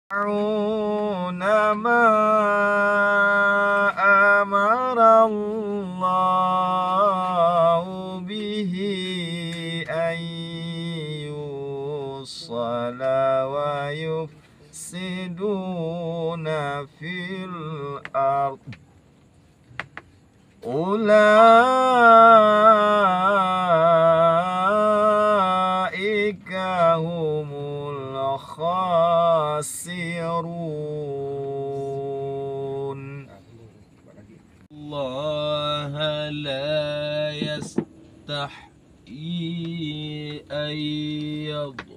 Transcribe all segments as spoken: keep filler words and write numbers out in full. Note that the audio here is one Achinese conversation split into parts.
يصنعون ما أمر الله به أن يوصل ويفسدون في الأرض. أولئك هم الخاسرون. الله لا يستحيي أن يضرب.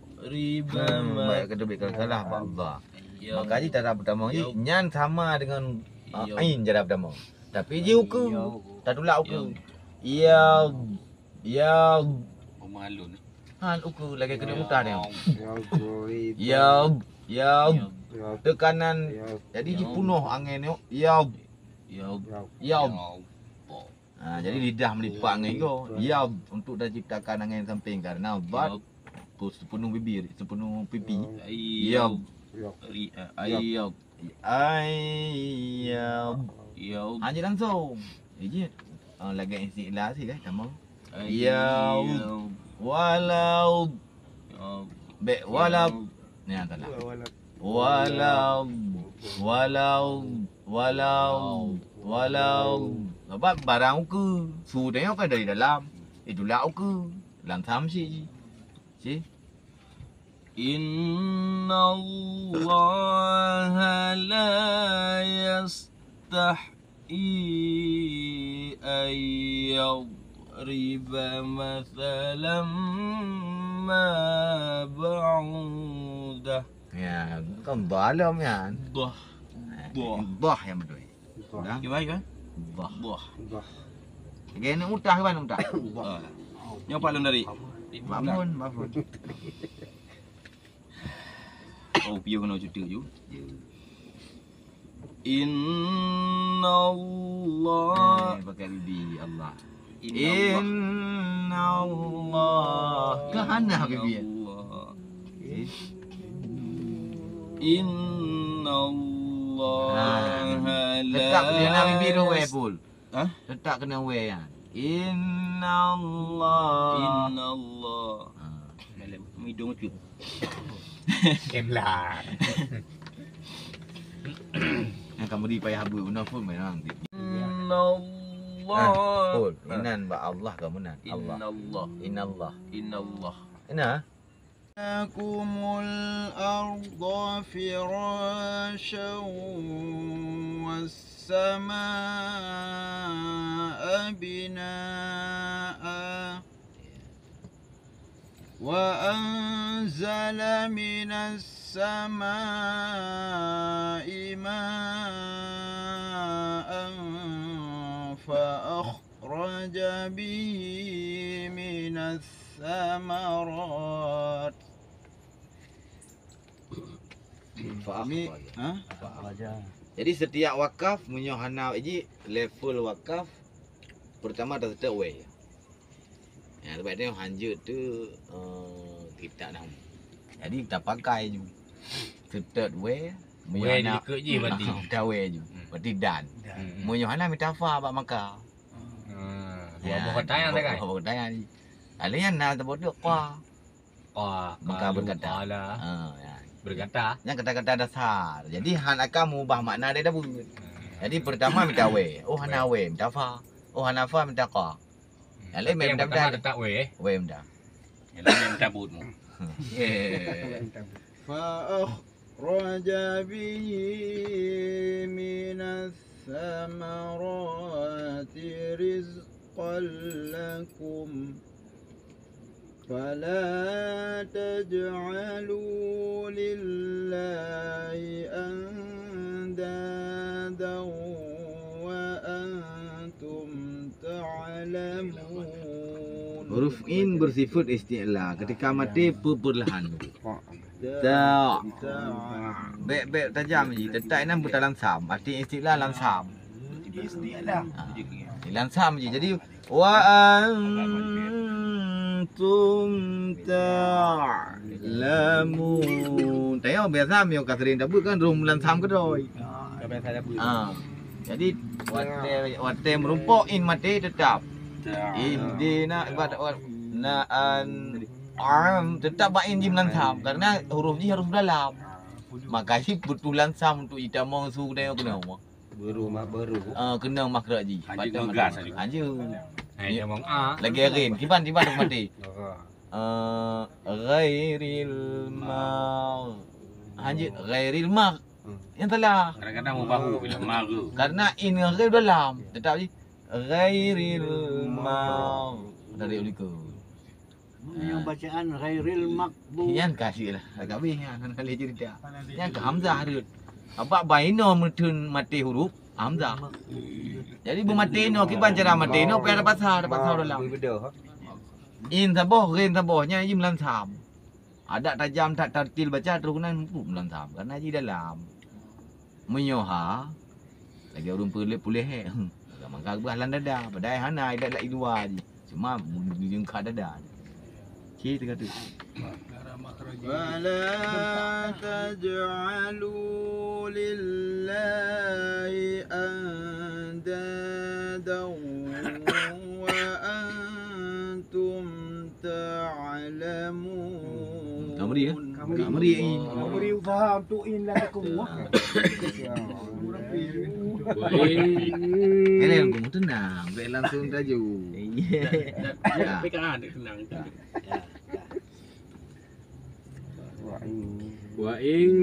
Hmm, baik, kata bik salah bak Allah. Maka jih cara pertama jih, nyan sama dengan, ah, ain cara pertama. Tapi jih uku. Tatulak uku. Ya, ya. Hal uku lagèe keuneuk muta dia. Ya, ya, ya. Tekanan. Jadi jih punoh angèn nyoe. Ya. Ya. Ya. Ha, jadi lidah meulipat ngon igoe. Ya, untuk taciptakan angèn sampéng karena bat seupenuh bibir, seupenuh pipi. Ya. Ri-, eh, ai, ya. Ai, ya. Ya. Ha, jih langsung. Jih. Ah, lagèe istilah sih, kan, sama. Ai, ya. Ya. Walau. Ya. Bèk, walau. Ni, salah. Walau, walau, walau, walau. Sabab barang ukeue. Su tanyoe kan dari dalam. Itulak ukeue. Lam sam si. Si. إن الله لا يستحيي أن يضرب مثلا ما بعوضة. Ya, kan balam ya. Dah. Dah. Dah yang betul. Dah. Gimana, gimana? Dah. Dah. Dah. Lagèe aneuk mutah, gimana mutah? Dah. Ah. Nyoe Pak Lôn dari. Bangun, bangun. Oh, piye keunoe cuti ju? Ya. Innallah. Eh, pakai bibi Allah. Innallah. Innallah. Ka hana bibi. Innallah. Eh? Innallaha. Ha. Tetap dia nak bibi tu, eh, Pul. Hah? Letak keunan wèe nyan. Innallah. Innallah. Ha. Dalam hidung tu. Kemlah. Yang kamu di payah bu, benar pun memang. Innallah. Ah, Pul, inan bak Allah kamu nan. Allah. Innallah. Innallah. Innallah. لكم الأرض فراشا والسماء بناء وأنزل من السماء ماء فأخرج به من الثمرات. Fa akhraja. Ha? Fa akhraja. Jadi setiap wakaf meunyoe hana jih level wakaf, pertama taseutôt wèe. Ya, sebab dia hanjeuet tu, eh, kita dah. Jadi kita pakai ju. Seutôt wèe, meunyoe hana, wèe jih berarti. Dah wèe ju. Hmm. Berarti dan. Dan. Hmm. Meunyoe hana mita fa bak maka. Hmm. Ya, buah-buah kata yang dah kan? Buah-buah kata yang. Lalu yang na sebut tu qa. Qa, maka qalu, berkata. Qala. Ha, ya. Berkata. Yang kata-kata dasar. Jadi, han akan mengubah makna dia dah buet. Jadi, pertama mita wèe. Oh, hana wèe, mita fa. Oh, hana fa, mita qa. Hmm. Yang lain tapi yang mita pertama mita tetap wèe, eh? Wèe mita. Yang lain mita buet mu. فأخرج به من الثمرات رزقا لكم فلا تجعلوا لله أندادا وأنتم تعلمون. Huruf in bersifat isti'la. Ketika mati, pe-, perlahan. Ta. Ta. Bèk-bèk tajam ji. Tetak inan buta lam sam. Arti isti'la lam sam. Isti'la. Ha. Lam sam ji. Jadi, wa an Tum ta'lamun. Tayong biasa meunyoe ka sering tabeuet kan rhom lam sam keudroe. Ah, ka biasa tabeuet. Ah. Jadi watèe, watèe meurumpok in maté teutap. Ihdina, ibarat wat-, na an am teutap bak in jim lam sam karena huruf jih harus dalam. Maka jih butuh lam sam untuk itamong su tayong keunoe. Baru ma-, baru. Ah, keunong makhraj jih. Hanjeuet ngon gas tadi. Hanjeuet. Eh, dia ngomong A. Lagèe rin. Kiban, kiban tu mati. Ah. Eh, ghairil mag-, hanjeuet ghairil mag-, hmm, nyang salah. Kadang-kadang mau bahu bila maru. Karena in ngon ghair dalam. Tetap jih ghairil mag-, dari uliku. Nyang bacaan ghairil maghdubi. Nyan ka syik lah. Agak bih nyan, hana lé cerita. Nyan ka hamzah rhot. Abak bainoe meuteun maté huruf hamzah. Jadi beumaté inoe, kiban cara maté inoe, payah ada pasal, ada pasal dalam. In saboh, ghain saboh, nyan jih meulam sam. Adak tajam that tartil baca, terus keunan huruf meulam sam. Karena jih dalam. Meunyoe ha, lagèe ureueng puléh-puléh, eh. Maka geubeurah lam dada, padahai hana, idak lam luwa jih. Cuma meunyoe ka dada. Ci teuka tu. Wala taj'alu lillahi andadan wa antum ta'lamun. Kamri, ya? Kamri. Kamri, ya, in. Kamri usaha untuk in lah aku. Wa in. Kalian kong tenang, baik langsung tajuk. Iya. Ya. P K A tenang. Wa in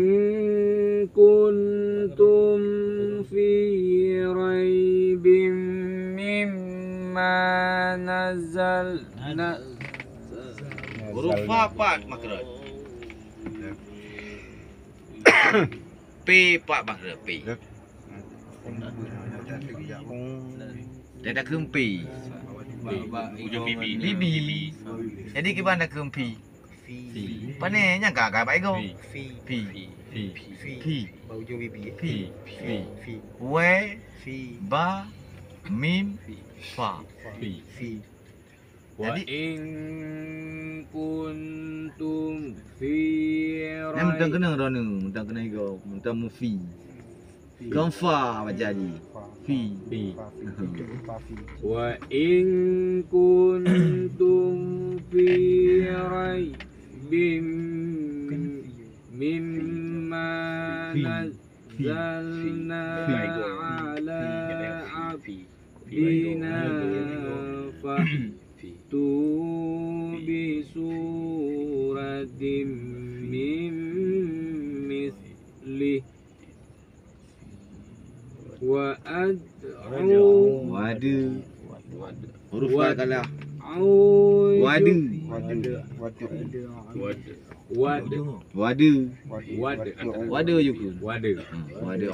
kuntum fi raibim mimma nazzalna. Huruf fa pat makhraj. P pat makhraj, P. Dia dah kheun P. Ujung pipi. Pipi. Jadi kiban dah kheun P. Fi. Pane nyang ka, ka bak igoe? Fi. Fi. Fi. Fi. Fi. Bak ujung pipi. Fi. Fi. Fi. Wai. Fi. Ba. Mim. Fa. Fi. Fi. Jadi, wa in kuntum fi raib. Nyan mantong keunong droeneuh, mantong keunong igoe, mantong mufi. Kon fa baca jih. Fi. Fi. Wa in kuntum fi raibim mimma nazzalna ala abdina fa'tu bi suratim min mislih. Wa ad'u. Wadu. Huruf wad kalah. Wadu. Wadu. Wadu. Wadu. Wadu. Wadu. Wadu juga. Wadu. Hmm, wadu.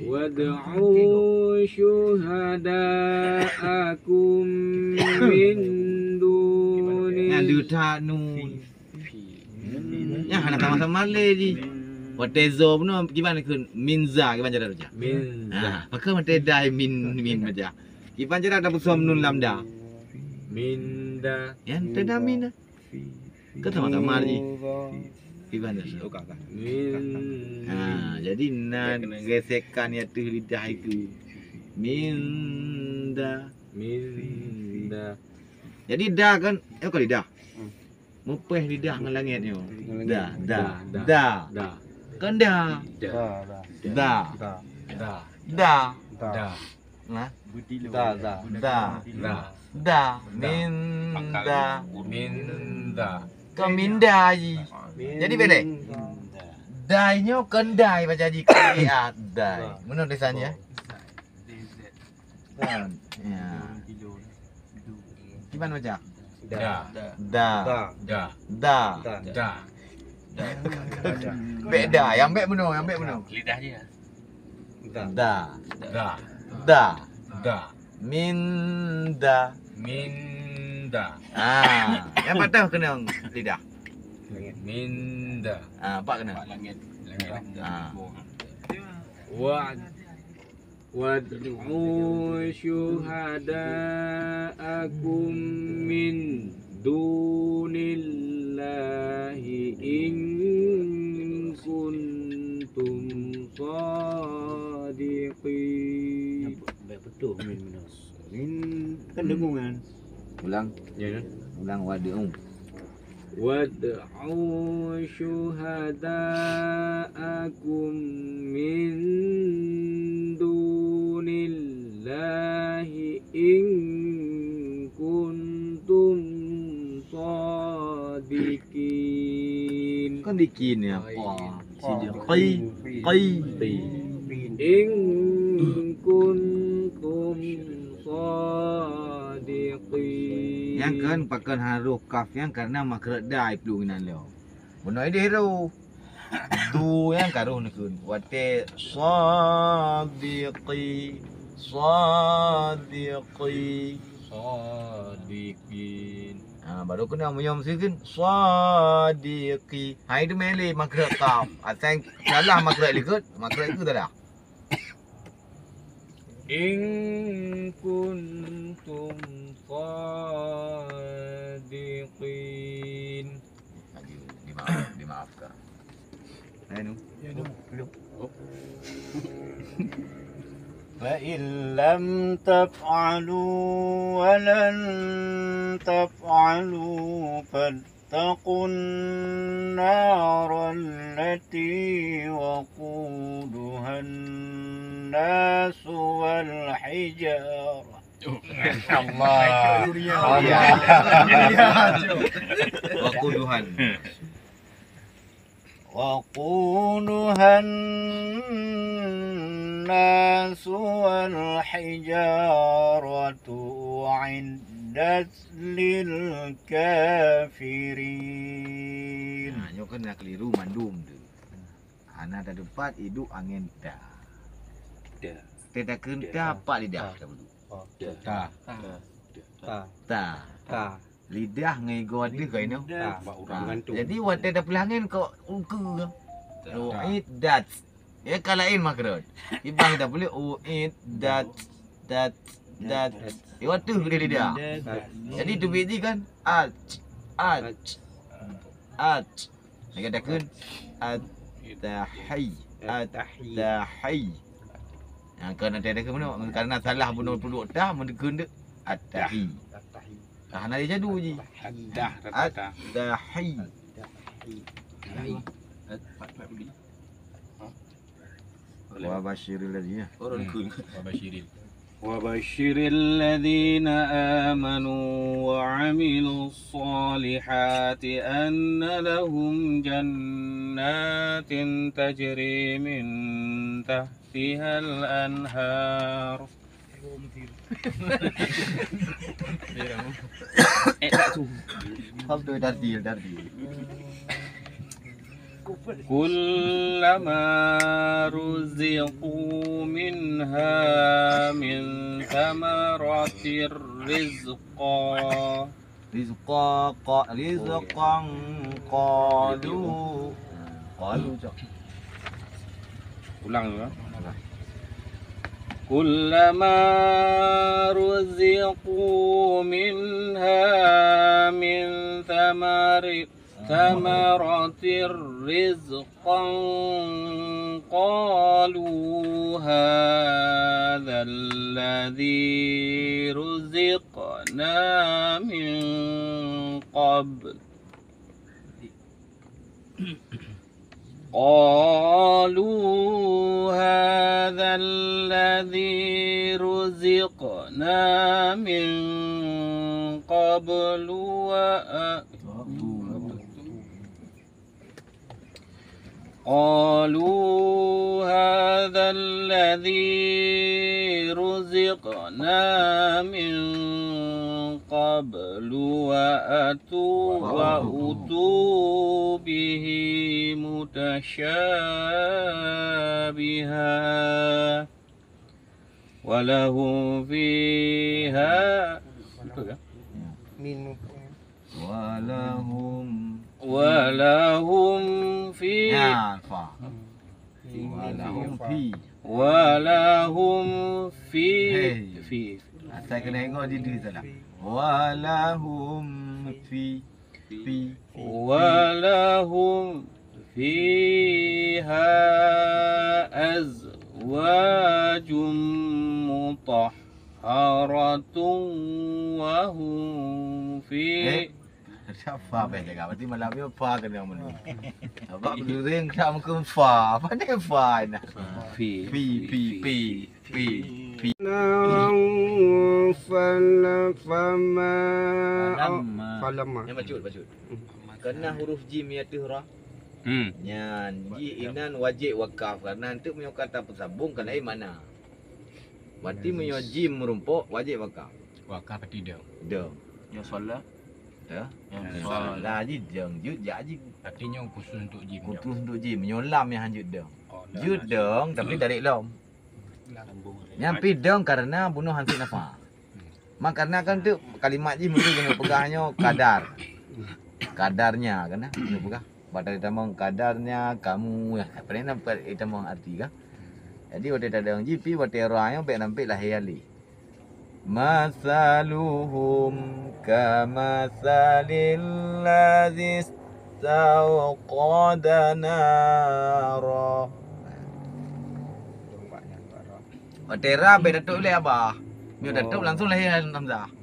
Wad'u syuhada'akum min duni. Nyan duta nun. Nyang hana sama-sama lé jih. Watèe zo bunoe kiban kheun min za, kiban cara baca. Min za. Ha, pakon watèe dai min, min baca. Kiban cara tapeusom nun lam da. Min da. Nyan tanda min da. Kan sama-sama jih. Kiban cara. Min. Ha, jadi na gesekan di ateueh lidah itu. Min da. Min da. Jadi da kan, eh, kon lidah. Mupèh lidah ngon langèt nyoe. Ngon langèt. Da, da, da. Da. Da. Kon da. Da. Da. Da. Da. Da. Da. Da. Nah. Da, da. Da. Da. Da. Min da. Min da. Kon min da jih. Min. Jadi bèk lé. Da. Dai nyoe kon dai baca jih, kon dai. Meunoe tulisan nyan. Kan? Ya. Kiban baca? Da. Da. Da. Da. Da. Da. Bèk da, nyang bèk meunoe, nyang bèk meunoe. Lidah je. Da. Da. Da. Da. Da. Min da. Min da. Ah, nyang pat keunong lidah. Min da. Ah, pat keunong. Langèt. Langèt. Ah. Wa وادعوا شهداءكم من دون الله إن كنتم صادقين. Bèk beutôi min, min. Min kan dengungan. Ulang. Ya, kan? Ulang, wad'u. وادعوا شهداءكم من دون الله إن كنتم صادقين. Kan dikin ya, Qa. Sidqi. Qi. إن كنتم صادقين. Nyang kan pakon harôh kaf nyang karena makhraj da iplueng inan lom. Bunoe idéh ro. Du nyang ka roh neukheun. Watèe sadiqi, sadiqi. Sadiqin. Ha, baru keunan meunyoe sikheun sadiqi. Hai teumé lé makhraj kaf. Asai salah makhraj likot, makhraj itu salah. إن كنتم صادقين. Dimaaf, dimaafkan. Ayo, Nu. فإن لم تفعلوا ولن تفعلوا فاتقوا النار التي وقودها الناس والحجارة. Allah. Waquduhan. وقودها الناس والحجارة أعدت للكافرين. Nah, nyoe kan na keliru mandum tu. Hana teupat idup angén ta. Ta. Teutakheun ta, pat lidah ta. Ta. Ta. Ta. Lidah ngon igoe ateueh ka inoe. Bak ureueng meugantung. Jadi watèe tapeulangén kok ukeue. Uiddat. Ya ka laén makhraj. Ibang tapeuleuh uiddat, dat, dat. Iwa teuh keudeh lidah. Jadi teubiet jih kan at, at, at. Lagèe takheun at-tahi, at-tahi. Nyang keunan teuh takheun bunoe, karena salah bunoe peuduek ta, meunakheun deuek at-tahi. Ka hana jadu jih. At-tahi. At-tahi. Wa basyiril ladzina. Wa basyiril. وبشر الذين آمنوا وعملوا الصالحات أن لهم جنات تجري من تحتها الأنهار. Hab tu tardil, tardil. كلما رزقوا منها من ثمرة رزقا. Rizqa, qa-, rizqan qalu. Qalu, cok. Ulang dulu, eh. كلما رزقوا منها من ثمر ثمرة رزقا قالوا هذا الذي رزقنا من قبل. قالوا هذا الذي رزقنا من قبل وأ-، قالوا هذا الذي رزقنا من قبل وأتوا، وأتوا به متشابها. ولهم فيها ولهم ولهم في Ya, fa. Walahum fi. Walahum fi. Hei. Fi. Asai keuneuk ingat di diri salah. Walahum fi. Fi. Walahum fiha azwajum mutahharatun wa hum fi. Eh? Siapa yang jaga? Berarti malam ni apa kena menu? Abang During tak mungkin fa. Apa ni fa ni? Fi. Fi, fi, fi, fi, fi. Naran fal-, fama-, Falamma. Falamma. Yang bacut, bacut. Karena huruf jim ya tu ra. Hmm. Nyan, ji inan wajib wakaf karena untuk meunyoe kata beusambong kan lain makna. Berarti meunyoe jim meurumpok wajib wakaf. Wakaf berarti dong. Dong. Ya salat. Dah. Ya Ya salat. Salat ji dong, jut jak ji. Artinya khusus untuk jim. Khusus untuk jim. Meunyoe lam yang hanjut dong. Oh, dah. Jut dong, tapi dari lom. Nyang pi dong karena bunoe hansit nafa. Mak karena kan tu kalimat jih mungkin kena peugah nyoe kadar. Kadarnya kan kena peugah. Pada tamong kadarnya kamu ya. Apa ni nampak tamong arti kan? Jadi watèe tadong jih pi watèe ra nyoe bèk nampik lahé alif. Masaluhum kamasalil ladzi istauqada nara. Watèe ra bèk tatôp lé abah. Nyoe tatôp langsung lahé hamzah.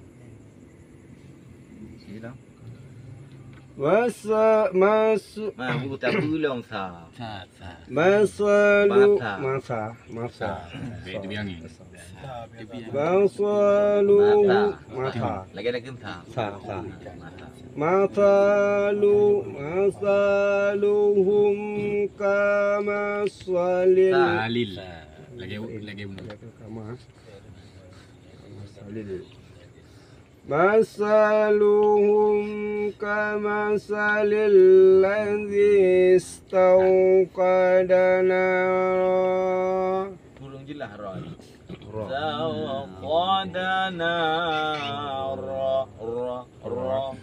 Masa, masu-, Ma, bu, ta, bu, long, sa. Sa, sa. Masalu, Masa. Masa, masa. Sa. Bèk dibiangi. Masalu, Masa. Masa. Lagi, lagi, sa. Sa, sa. Masa. Masalu, masaluhum kamasalil. Salil. Lagi, lagi, Kama. Masalil. Masaluhum kamasalil ladzi istauqada nara. Kurang jelas ra. Ra. Istauqada nara. Ra, ra.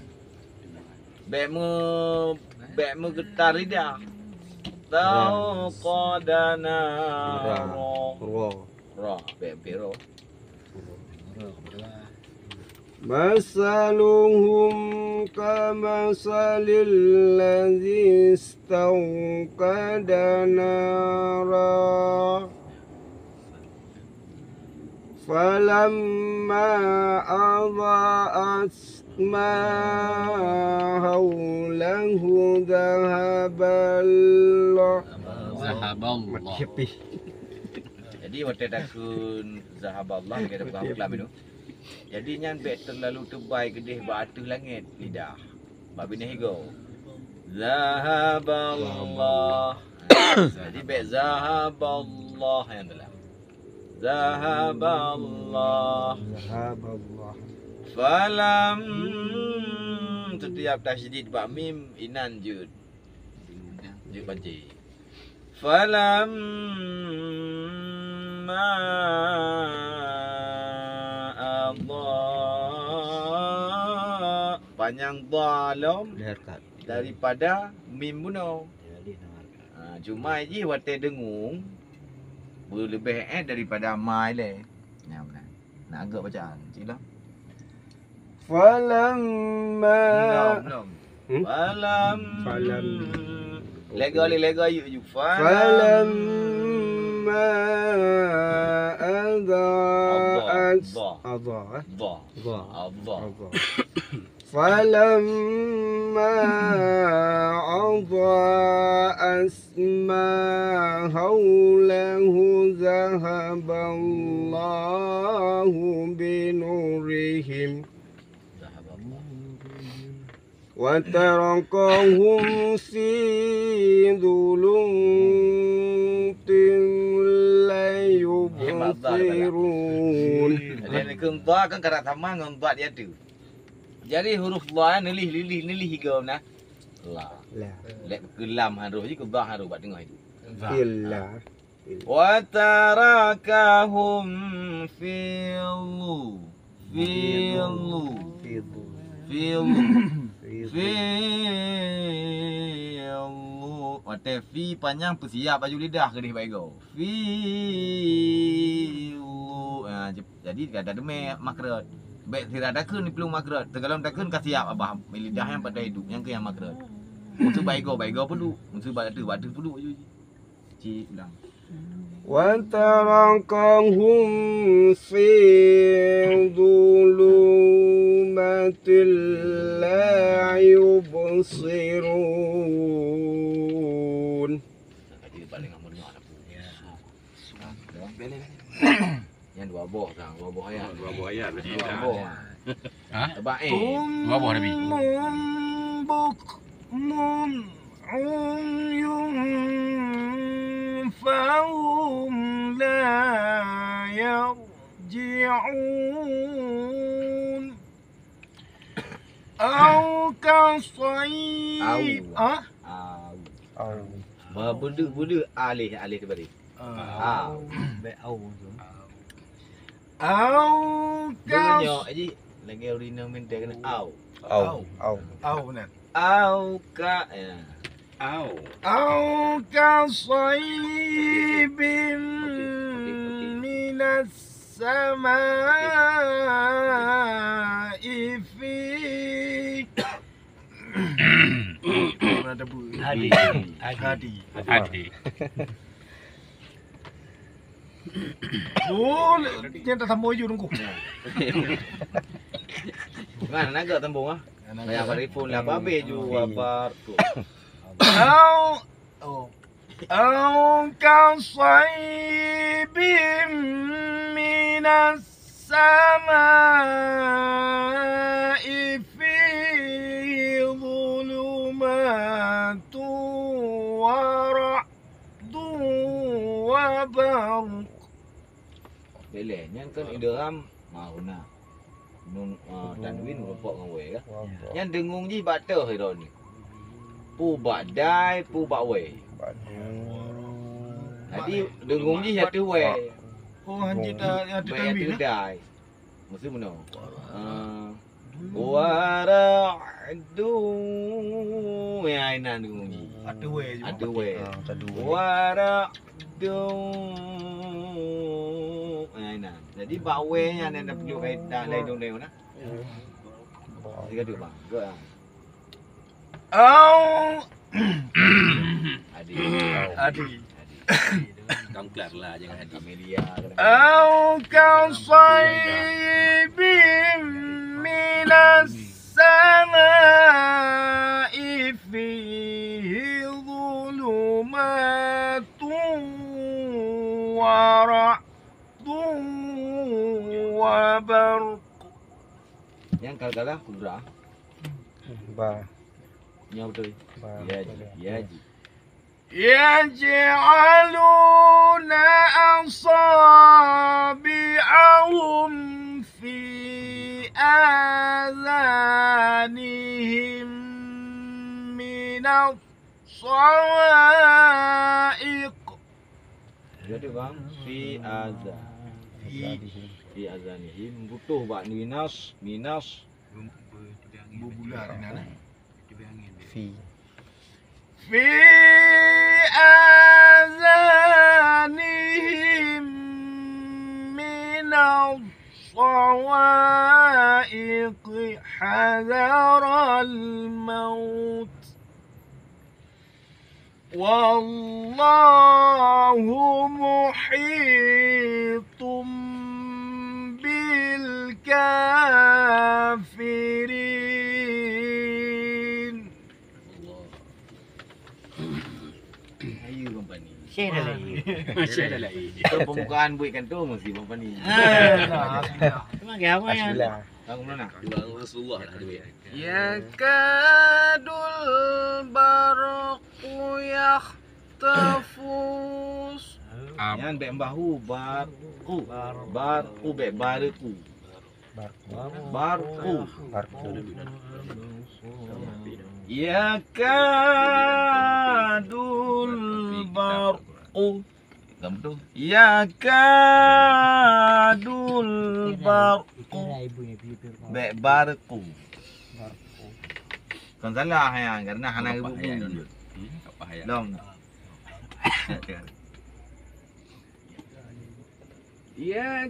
Bèk me-, bèk meugeutar lidah. Ra. Istauqada nara. Ra. Ra. Ra. Bèk, bèk ra. Masaluhum kamasalil ladzi istauqada nara. Falamma adha'at ma haulahu dhahaballah. Dhahaballah. Jadi watèe takheun zahaballah, kita buka buku lam itu. Jadi nyan bèk terlalu teubai keudeh bak ateueh langèt lidah. Bak binéh igoe. Zahaballah. Jadi bèk zahaballah nyang dalam. Zahaballah. Zahaballah. Falam, setiap tasydid bak mim inan jeuet. Jeuet banci. Falamma adha. Panyang dha lom. Daripada mim bunoe. Ha, cuma jih watèe deungung beuleubeh eh daripada ma ilèe. Nyan meunan. Nak agak bacaan, cit lah. Falamma. Belum, belum. Hmm? Falam. Falam. Lego, lego, yuk, yuk. Falam. Falamma adha'at. Adha, adha. Adha, eh? Adha. Adha. Adha. Adha. Falamma adha'at ma haulahu zahaballahu binurihim wa tarakahum fi dhulumatin la yubsirun. Jadi, ngon dha kan karab sama ngon dha di ateueh. Jadi huruf dha neulih, neulih, neulih igoe na. La. La. Lé keu lam harôh ji keu dha harôh bak teungoh itu. Illa. Wa tarakahum fi dhu-, fi dhu-, fi dhu-, fi dhu-, Watèe fi panyang peusiap aju lidah keudeh bak igoe. Fi. Ha, j-, jadi ka tateumé makhraj. Bèk sira takheun diplueng makhraj. Teugalom takheun ka siap babah lidah nyang patai duek, nyang keuh nyang makhraj. Meuseu bak igoe, bak igoe peuduek. Meuseu bak ateueh, bak ateueh peuduek aju. Cit ulang. وتركهم في ظلمات لا يبصرون. Nyan dua boh, dua boh ayat. Dua boh ayat. Dua boh. Ha? Tabak, eh. Dua boh Nabi. صم بكم عمي فهم لا يرجعون. أو كصيب. Au. Ah? Au. Au. Ba-, beudeuh-beudeuh aleh, aleh teubalik. Ah. Au. Bèk au. Au. Beunyoe kas- jih, lagèe ureueng inong meuntèe keunan au. Au. Au. Au. Au, benar. Au ka, ya. Au. أو كصيب من السماء فيه. Hadi. Hadi. Hadi. Hadi. Oh, nyan tasambong ju teungku. Mana naga sambong ah? Naga. Banyak telepon lah, babe ju apa tu. Au, oh. أو كصيب من السماء فيه ظلمات ورعد وبرق. Lé, nyan kan idgham mahuna. Nun, eh, tanwin meurumpok ngon wèe, kan? Nyan deungon jih bak teuh droeneuh. Pu bak dai, pu bak wèe. Jadi deungon jih ateueh wèe. Oh, hanjeuet ateueh dai. Meuseu meunoe. Eh, wara'du. Ya, inan deungon jih. Ateueh wèe. Ateueh wèe. Wara'du. Ya, inan. Jadi bak wèe nyan nyang tapeujeuet kaitan lé dong deungon na. Tiga dua bang. Dua. Au. Adi. Adi. Adi. Kang Klar lah, jangan Adi. Amelia. أو كصيب من السماء فيه ظلمات ورعد وبرق. Nyan kalkalah kubra. Ba. Nyan beutôi. Ba. Ya ji. Ya ji. يجعلون أصابعهم في آذانهم من الصواعق. Jadi bang, fi aza. Fi, fi azanihim, butuh bak minas, minas. Bubula di mana? Fi. في آذانهم من الصواعق حذر الموت والله محيط بالكافرين. Ayu kompani. Syekh dah lahir. Syekh dah lahir. Itu pembukaan buat kantor mesti kompani. Ah. Cuma ke apa ya? Hasbullah. Kamu mana? Dua Rasulullah lah duit. يكاد البرق يخطف. Nyan bèk bahu, barqu. Barqu bèk barqu. Barqu. Barqu. Barqu. Yakadul barqu. Kamu tu? Yakadul barqu. Bèk barqu. Kon salah ya, karena hana geubuk. Lom. يكاد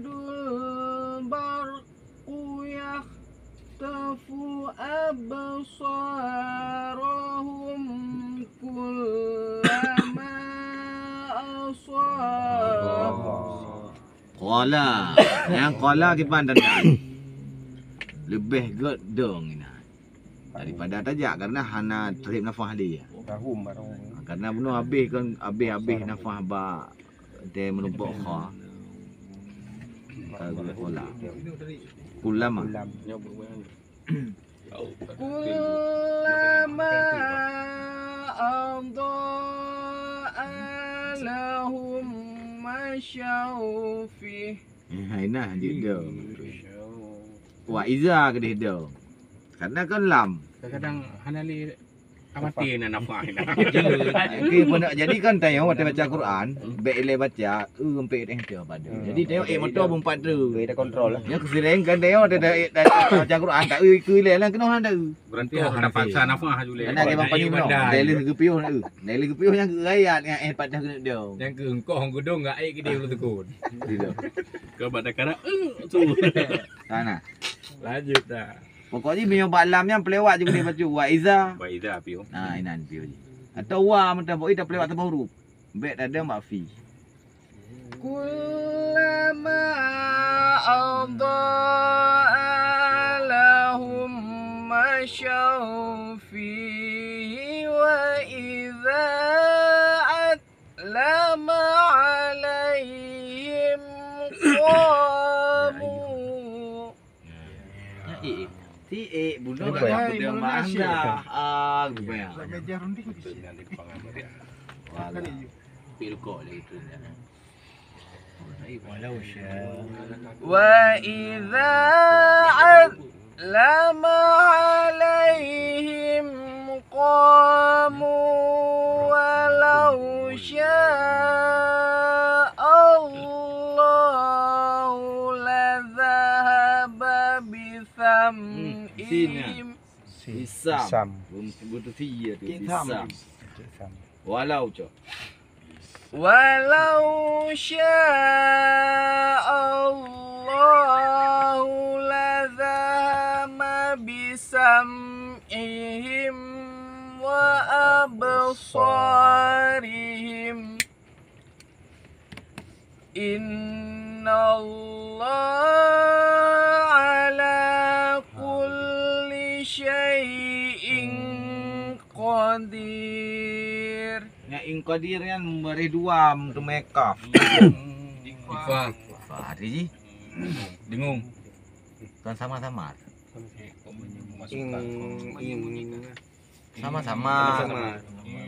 البرق يخطف أبصارهم كلما أضاء. Qala. Nyang qala kiban tanda. Leubeh gét dong inan daripada tajak, karena hana trép nafah lé. Karena bunoe habéh kan, habéh-habéh nafah bak teuh meurumpok kha. Ka geuqala. Kullama. كلما أضاء لهم مشوا فيه. Eh, hai nah, jeuet dong. Wa iza keudeh dong. Karena kan lam. Kadang-kadang hana lé amati na nafah na. Jadi, jadi kan tanyoe watèe baca Quran, bèk ilèe baca, eu, sampai teuh pada. Jadi tanyoe ék moto bumpat tu. Kita kontrol lah. Nyoe keusireng kan tanyoe watèe baca Quran, tak eu ikeu ilèe lah keunoe hana eu. Berarti hana paksa nafah julé. Karena memang pani meunoe. Dari lé geupiôh na eu. Dari lé geupiôh nyang keu ayat nyang éh padah keuneuk dong. Nyang keu engkoh gudong enggak ék gede ulu tekun. Kau pada karak, eh, tu. Sana. Lanjut dah. Pokok jih meunyoe bak lam nyan peulewat jih udeh bacut. Wa iza. Wa iza piôh. Ha, inan piôh jih. Atau wa meutabok ita peulewat saboh huruf. Bèk tadong bak fi. كلما أضاء لهم مشوا فيه وإذا أظلم عليهم قاموا. Ya, eh, eh. Si, eh, bunoe. Kenapa ya? Bunoe dah. Ah, rupanya. Walau. Walau sya. وإذا أظلم عليهم قاموا ولو شاء الله لذهب بسمعهم. Sin, ya. Sin. Isam. Isam. Bun-, butuh si ya tu. Isam. Isam. Isam. Walau, cok. ولو شاء الله لذهب بسمعهم وأبصارهم إن الله على كل شيء قدير. Nyang qadir nyan meureuh dua meuteumé kaf. Ifa. Ifa. Arti jih? Dengung. Kon samar-samar. Ing, ing. Samar-samar. Samar.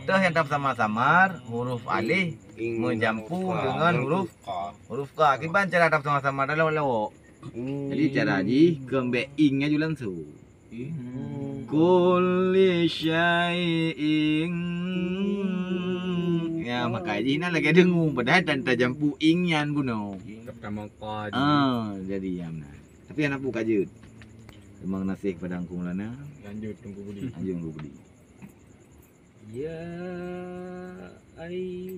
Teuh nyang tam samar-samar, huruf alif meujampu deungon huruf, huruf qa. Kiban cara tam samar-samar dalam lawok. Jadi cara jih keu bèk ing aju langsung. Kulli syai'in. Ya, maka jih na lagèe dengung, padahai tan tajampu ing nyan bunoe. Pertama qa. Ah, jadi ya beuna. Tapi aneuk buka jeuet. Terima kasih kepada Engku Maulana. Lanjut Teungku Budi. Lanjut Teungku Budi. Ya ai